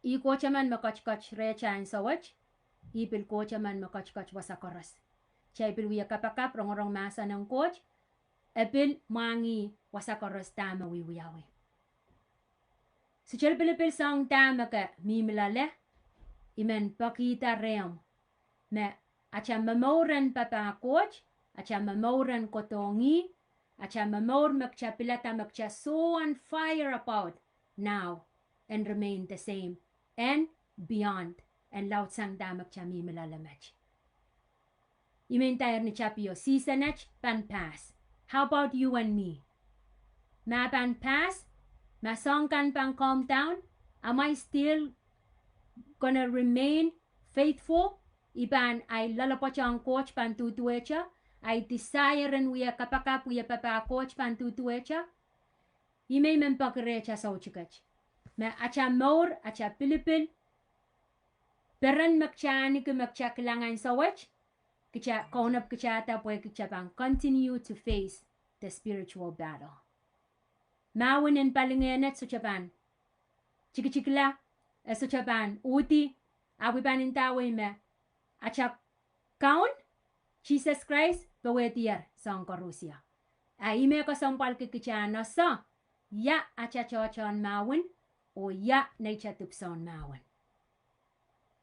Ih Koht emen me ketiket rehtail ansou wet, ih pil Koht emen me ketiket wasa koaros. Kitail pil wie kapakap, rongorong mahsen en Koht, e pil mwahngih wasa koaros dahme wiewiawi. Sohte lipilipil soahng dahme ke mihmi loale, I men pekihda rehmw me atail momouren papah Koht, atail momouren kohdohng ih, atail momour me kitail pilada me kitail soh on fire about now and remain the same and beyond, en laudsang dahme kitail mihmi loale met. I men ndahier ni tapio, season et pahn pass. How about you and me? Ma pahn pass, ma soahng kan pahn calm down, am I still gonna remain faithful? I pahn, ahi loalopwoatohng Koht pahn duduwehte, ahi desire en wie kapakap, wie papah Koht pahn duduwehte. Ih me I men peki rehtail soutik et, me atail mour, atail pilipil, peren me kitail ahneki me kitail kilang ansou wet, kitail kaunop kitailda pwehki kitail pahn continue to face the spiritual battle. Mahwen en palingehn et sohte pahn tikitikla, e sohte pahn uhdi, ahpw I pahn ndawei me atail Kaun Sises Krais powehdier soahng koaros. A ih me kesempwalki kitail en ese ia atail tohtohn mahwen, oh ia neitail dipwisoun mahwen.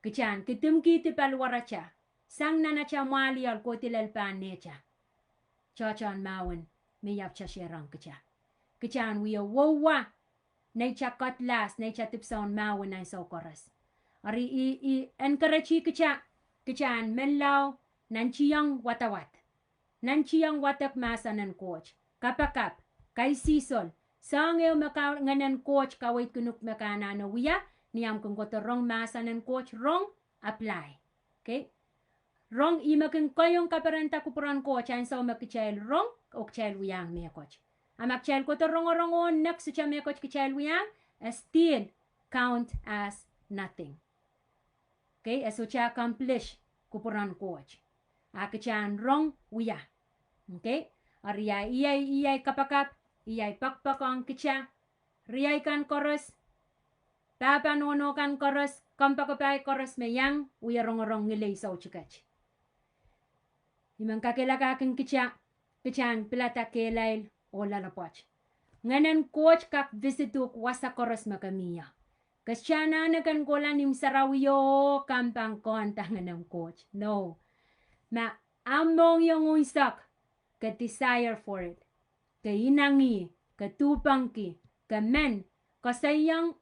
Kitail en kidimkihdi paliwaratail, sang nan atail mwahliel kohdi lel pahn nehtail tohtohn mahwen me I ahpwtehn shareong kitail. Kitail en wie wowa neitail kedlahs, neitail dipwisoun mahwen ansou koaros. Eri I, I encourage kitail, kitail en menlau, nantihong wadawad, nantihong wadek mahsen en Koht, kapakap, kaisihsol, soahng ehu me ka, Ngehn en Koht kaweidkin uhk me ke anahne wia, ni ahmw kin kohdo rong mahsen en Koht, rong, apply. Okay? Rong, ih me kin kohieng kaperenda kupwuren Koht ansou me kitail rong, oh kitail wiahiong mehkot. A ma kitail kohdo rongorong oh nek sohte mehkot kitail wiahiong, e still count as nothing. Okay, e sohte accomplish kupwuren Koht. A kitail en rong wia. Okay, eri ia, ia, ia kapakap, ia poakepoak ong kitail, riei kan koaros, pahpa nohno kan koaros, kompoakepahi koaros me iang wia rongorong ngilei soutik et. I men kakehlakahkin kitail, kitail en pilada kehlail oh loalopwoat. Ngehnen Koht kak visit uhk wasa koaros me ke mih ie. Ke sohte anahne ken kohla ni imw sarawio oh ke pahn kohnda ngehnen Koht. No. Ma ahmw mohngiong unsek, ke desire for it. Ke inengieng, ke duhpengki, ke men koasoiong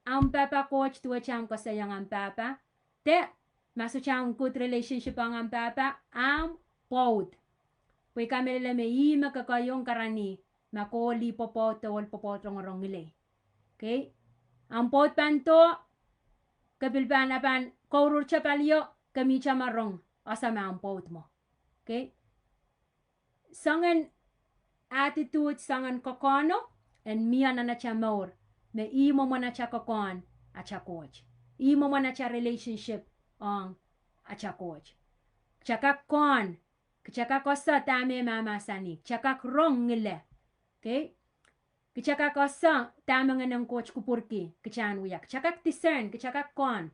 ahmw pahpa Koht duwehte ahmw koasoiong ahmw pahpa. De ma sohte ahmw good relationship ong ahmw pahpa, ahmw pwoud. Pwe I kamehlele me ih me ke kohiong karanih, ma kowe lih pwopwoud de ohl pwopwoud rongorong ngilei. Okay? Ahmw pwoud pahn doh, ke pil pahn, a pahn kouruhr te palio, ke mihte me rong, ese me ahmw pwoud mwo. Okay? Soangen attitude, soangen kokohno en mie nan atail mour, me ih mwomwen atail kokohn atail Koht. Ih mwomwen atail relationship ong atail Koht. Kitail kak kohn, kitail kak ese dahme e mahmahsanih, kitail kak rong ngile. Okay? Kitail kak ese dahme Ngehnen Koht kupwurki kitail en wia. Kitail kak discern, kitail kak kohn.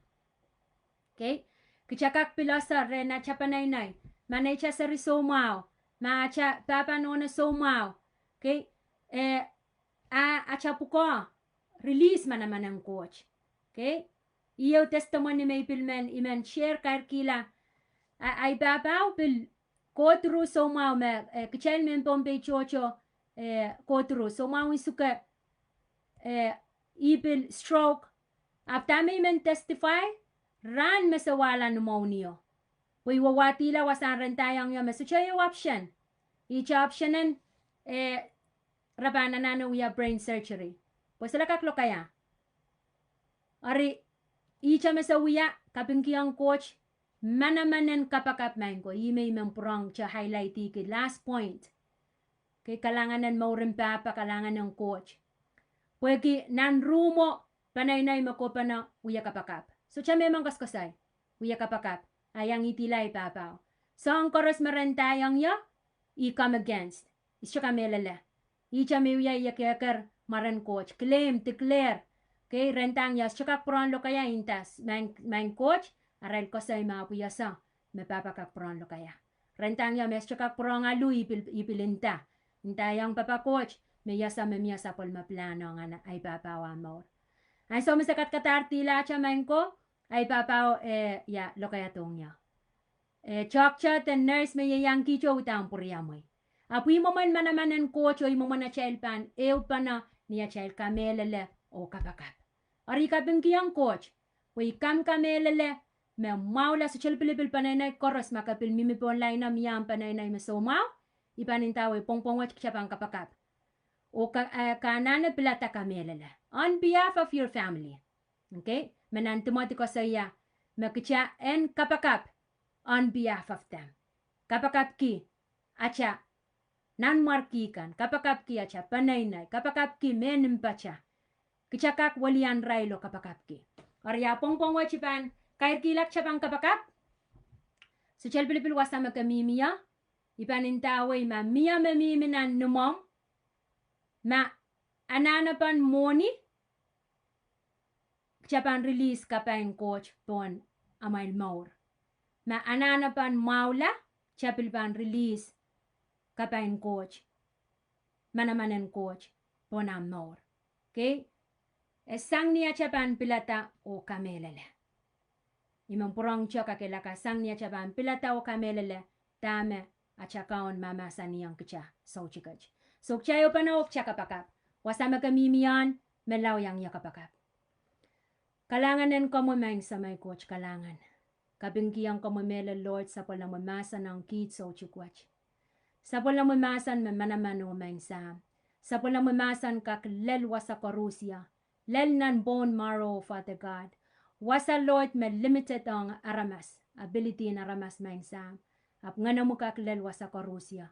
Okay? Kitail kak pil ese rehn atail peneinei, ma neitail seri soumwahu, ma atail pahpa nohno soumwahu. Okay? Eh, a atail pwukoa release manaman en Koht. Okay? Ieu testimony me I pil men, I men share kairkihla. A, ahi pahpao pil go through soumwahu me, eh, kitail mehn Pohnpei tohto, eh, go through soumwahu en suke, eh, ih pil stroke. Ahpw dahme I men testify, rahn me se wahla ni mwohnio. Pwe I wahdihla wasahn ren ndaiong ie me sohte ehu option. Ihte option en, eh, re pahn anahne wia brain surgery. Pwe solahr kak lokaia. Eri, ihte me se wia, kapingkihong Koht, manaman en kapakap maing ko, ih me I men pwurehng te highlight-ih ki last point. Okay, kalahngan en mouren pahpa, kalahngan en Koht. Pwehki nan ruhmwo, peneinei me kohpene wia kapakap. Sohte me men koaskoasoi, wia kapakap. A iang idihla ahi pahpao. Soahng koaros me ren ndaiong ie, I come against. I sohte kamehlele. Ihte me I wia ie kekehr mwaren Koht. Claim, declare. Okay, ren ndaiong ie sohte kak pwurehng lokaia, I nda, maing, maing Koht, arail koasoi me ahpw I ese me pahpa kak pwurehng lokaia. Ren ndaiong ie me sohte kak pwurehng alu, I pil, I pil nda. Ndaiong pahpa Koht, me I ese me mie sapwellime pilahn ong ahi pahpao ah mour. Ansou me se kadkadahr dihla ahte maing ko, ahi pahpao, eh, ia, lokaiadohng ie. Eh, doctor de nurse me ieiang kihdo udahn pwuriamwei. Ahpw ih mwomwen manaman en Koht oh ih mwomwen atail pahn ehupene ni atail kamehlele oh kapakap. Eri I kapingkihong Koht, pwe I kam kamehlele me mwahula sohte lipilipil peneinei koaros ma ke pil mihmi pohn lain o mie ahmw peneinei me soumwahu, I pahn ndawei pwongpwong wet kitail pahn kapakap. Oh ke, eh, ke anahne pilada kamehlele. On behalf of your family. Okay? Me nan Timoty koasoia, me kitail en kapakap on behalf of them. Kapakapki atail nanmwarki kan, kapakapki atail peneinei, kapakapki mehn mpatail. Kitail kak welian irail oh kapakapki. Eri a pwongpwong wet I pahn kairkihla kitail pahn kapakap. Sohte lipilipil wasa me ke mihmi ie, I pahn ndawei ma mie me mihmi nan imwomw, ma anahnepen mwohni, kitail pahn release kapai en Koht pohn amwail mour. Ma anahnepen mwahula, kitail pil pahn release kapai en Koht, manaman en Koht pohn amw mour. Okay? E sang ni atail pahn pilada oh kamehlele. I men pwurehng te kakehlaka sang ni atail pahn pilada oh kamehlele dahme atail Kaun mahmahsanihong kitail soutik et. So kitail ehupene oh kitail kapakap. Wasa me ke mihmi ie, me lao iang ie kapakap. Kalahngan en komwi maing Samei Koht, kalahngan. Kapingkihong komwi mehlel Lord, sapwellimomwi mahsen ong kiht soutik wet. Sapwellimomwi mahsen me manaman oh maing Sahm. Sapwellimomwi mahsen kak lel wasa koaros ie. Lel nan bone marrow, Father God. Wasa Lord me limited ong aramas, ability en aramas maing Sahm. Ahpw Ngenomwi kak lel wasa koaros ie.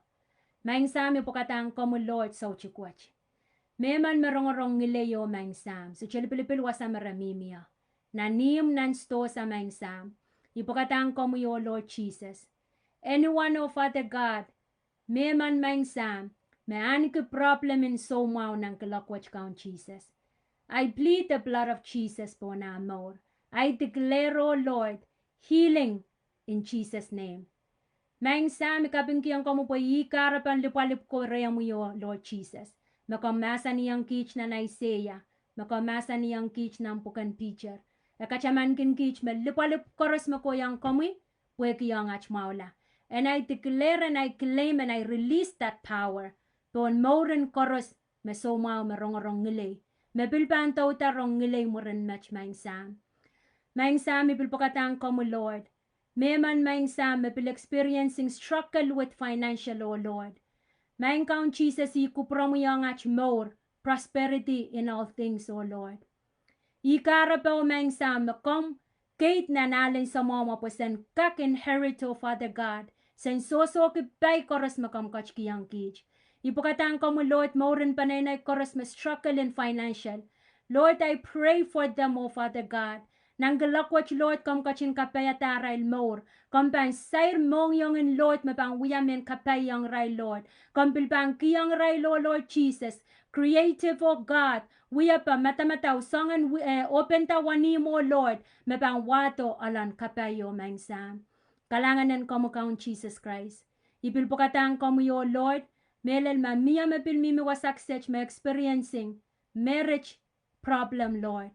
Maing Sahm, I pwekadahng komwi Lord soutik wet. Mehmen me rongorong ngileio Maing Sahm, sohte lipilipil wasa me re mihmi ie. Nan ihmw, nan sidohsa Maing Sahm, I pwekadahng komwi oh Lord Jesus. Anyone, oh Father God, mehmen Maing Sahm, me ahneki problem en soumwahu nan kuloak wet Kaun Sises. I plead the blood of Jesus pohn ah mour. I declare, oh Lord, healing in Jesus' name. Maing Sahm, I kapingkihong komwi pwe ih kahrepen lipwalipw ko rehmwi oh Lord Jesus. Me komw mahsanihong kiht nan Aiseia, me komw mahsanihong kiht nan pwuken Piter. E katamankin kiht me lipwalipw koaros me kohiong komwi, pwehki ong at mwahula. And I declare and I claim and I release that power pohn mouren koaros me soumwahu me rongorong ngilei, me pil pahn douda rong ngilei mwurin met Maing Sahm. Maing Sahm, I pil pwekadahng komwi Lord. Mehmen Maing Sahm me pil experiencing struggle with financial, oh Lord. Maing Kaun Sises, I kupwuromwi ong at mour prosperity in all things, oh Lord. Ih kahrepe Maing Sahm me komw keid nan ahlen samwomw pwe sen kak inherit, oh Father God, sen sohsohki pai koaros me komw ketikihong kiht. I pwekadahng komwi Lord, mouren peneinei koaros me struggle in financial, Lord, I pray for them, oh Father God. Nan kuloak wet Lord, komw ketin kapaiada arail mour. Komw pahn sair mohngiong en Lord me pahn wia mehn kapaiong irail Lord. Komw pil pahn kihong irail, oh Lord Jesus, creative, oh God, wiepe, madamadau, soangen wi-, eh, openda wenihmw, oh Lord, me pahn wahdo ahlen kapaio Maing Sahm. Kalahngan en komwi Kaun Sises Krais. I pil pwekadahng komwi, oh Lord, mehlel ma mie me pil mihmi wasa kiset me experiencing marriage problem, Lord.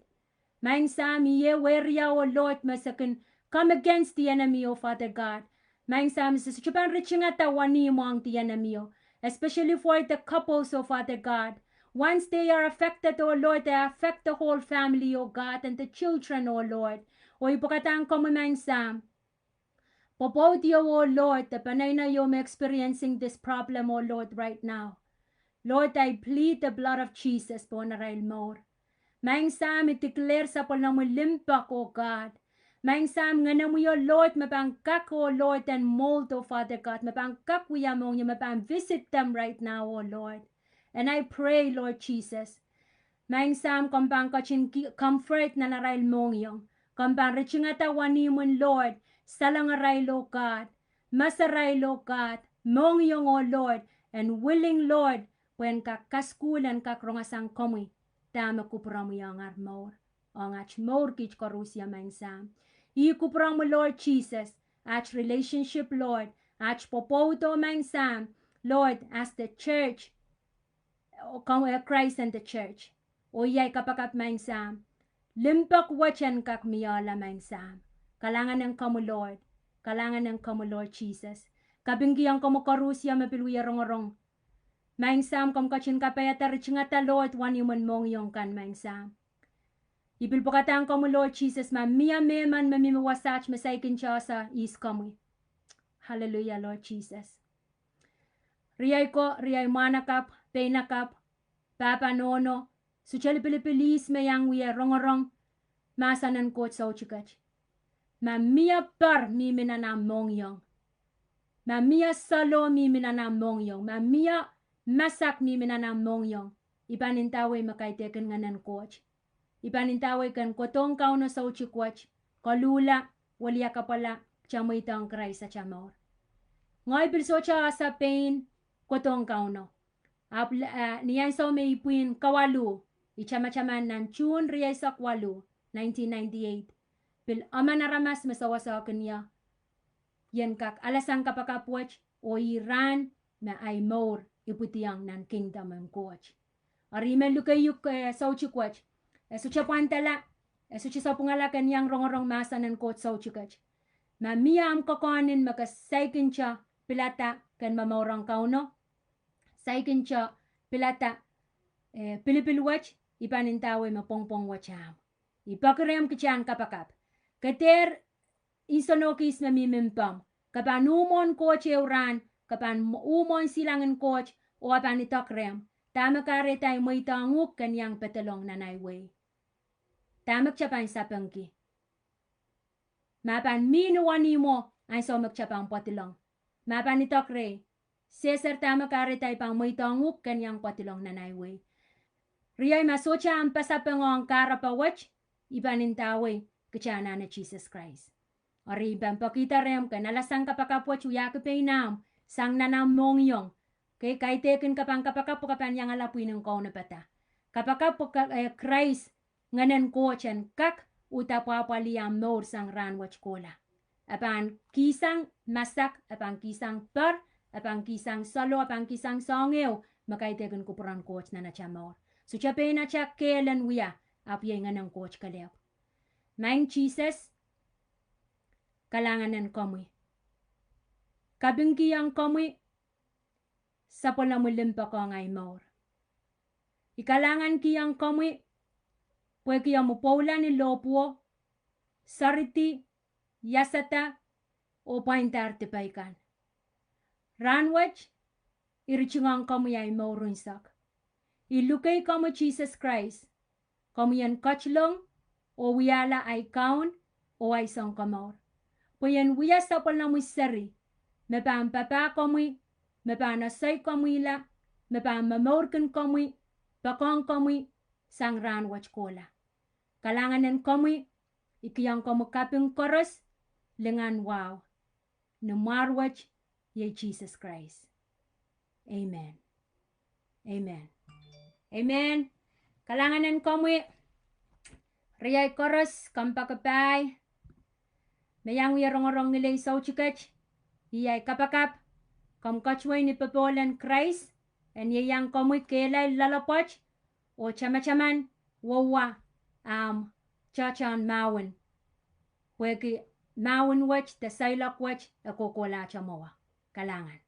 Maing Sahm, ih wehria, oh Lord, me se kin come against the enemy, oh Father God. Maing Sahm, se sohte pahn ritingada wenihmw ong the enemy, oh, especially for the couples, oh Father God. Once they are affected, oh Lord, they affect the whole family, oh God, and the children, oh Lord. Oh I pwekadahng komwi Maing Sahm, pwopwoud ieu, oh Lord, de peneinei ieu me experiencing this problem, oh Lord, right now. Lord, I plead the blood of Jesus pohn arail mour. Maing Sahm, I declare sapwellimomwi limpoak, oh God. Maing Sahm, ngenemwi, oh Lord, me pahn kak, oh Lord, en mold, oh Father God, me pahn kak wia mohngiong, me pahn visit them right now, oh Lord. And I pray, Lord Jesus, Maing Sahm, komw pahn ketin comfort nan arail mohngiong. Komw pahn ritingada wenihmw en Lord, salongarail, oh God, masarail, oh God, mohngiong, oh Lord, and willing, Lord, pwe en kak kasukuhl, en kak rongasang komwi dahme kupwuromwi ong ar mour, ong at mour kiht koarusie Maing Sahm. I kupwuromwi Lord Jesus, at relationship Lord, at pwopwoud, oh Maing Sahm, Lord, as the church, oh, Christ and the church. Oh iei ai kapakap Maing Sahm, limpoak wet en kak mihla Maing Sahm. Kalahngan en komwi Lord, kalahngan en komwi Lord Jesus. Kapingkihong komwi koarusie me pil wie rongorong. Maing Sahm, komw ketin kapaiada, ritingada Lord wenihmw en mohngiong kan Maing Sahm. I pil pwekadahng komwi Lord Jesus, ma mie mehmen me mihmi wasaht me saikinte ese ihs komwi. Hallelujah Lord Jesus. Riei ko, riei mwahnakapw, peinakapw, pahpa nohno, sohte lipilipil ihs me iang wie rongorong mahsen en Koht soutik et. Ma mie per mihmi nan ahmw mohngiong, ma mie saloh mihmi nan ahmw mohngiong, ma mie masak mihmi nan ahmw mohngiong, I pahn ndawei me kaidehkin Ngehn en Koht. I pahn ndawei ken kohdohng Kauno soutik wet, koluhla, wiliakapwala, kita mweidohng Krais ata mour. Ngehi pil sohte ese pein kohdohng Kauno. Ahpw, eh, ni ansou me I pwihn kawaluh, I tamataman nan June rieisek waluh, nineteen ninety-eight, pil emen aramas me sewesehkin ie, ien kak alasang kapakap wet, oh ih rahn me ahi mour ipwidiong nan kingdom en Koht. Eri I men luke iuk, eh, soutik wet, e sohte pwandala, e sohte sapwungala ken iang rongorong mahsen en Koht soutik et. Ma mie ahmw kokohn me ke saikinte pilada ken momourong Kauno, saikinte pilada, eh, pilipil wet, I pahn ndawei me pwongpwong wet ahmw. I peki rehmw kitail en kapakap. Ke dehr nsenohkihs me mihmi mpomw. Ke pahn uh mwohn Koht ehu rahn, ke pahn m-, uh mwohn silangin Koht, oh e pahn idek rehmw dahme kahrehda ahi mweidohng uhk ken iang pedolong nan ahi wehi. Dahme kita pahn sapengki. Ma pahn mihmi wenihmwo ansou me kita pahn pwadilong. Ma pahn idek rehi. sehser dahme kahrehda I pahn mweidohng uhk ken iang pwadilong nan ahi wehi. Riei, ma sohte ahmw pasapeng ong kahrepe wet, I pahn ndawei kita anahne Sises Krais. Eri I pahn pekihda rehmw ke alasang kapakap wet wiahki pein ahmw sang nan ahmw mohngiong. Ke kaidehkin ke pahn kapakap pwe ke pahn iangala pwihn en kaunopada. Kapakap pwe ke, eh, Krais, Ngehnen Koht en kak uhdahn pwapwalih ahmw mour sang rahnwet kohla. E pahn kihsang masak, e pahn kihsang poar, e pahn kihsang solo, e pahn kihsang soahng ehu me kaidehkin kupwuren Koht nan atail mour. Sohte pein atail kehl en wia, ahpw iei Ngehnen Koht kelehpw. Maing Sises, kalahngan en komwi. Kapingkihong komwi sapwellimomwi limpoak ong ahi mour. I kalahngankihong komwi pwehki omwi pwoula ni lohpwuo, seridi, iasada, oh pwaindahr dipei kan. Rahnwet, I ritingohng komwi ahi mour unsek. I luke komwi Sises Krais, komwi en ketilong oh wiahla ahi Kaun oh ahi Sounkomour, pwe I en wia sapwellimomwi seri, me pahn papah komwi, me pahn esei komwihla, me pahn momourkin komwi, poakohng komwi sang rahnwet kohla. Kalahngan en komwi, I kihong komwi kaping koaros, lingan wahu. Ni mwahr wet, iei Sises Krais. Amen. Amen. Amen. Kalahngan en komwi, riei koaros, kompoakepahi me iang wie rongorong ngilen soutik et, iei ahi kapakap, komw katuwei ni popohl en Krais en ieiang komwi kehlail loalopwoat oh tamataman wowa ahmw tohtohn mahwen, pwehki mahwen wet de seiloak wet e kohkohlahte mwowe. Kalahngan.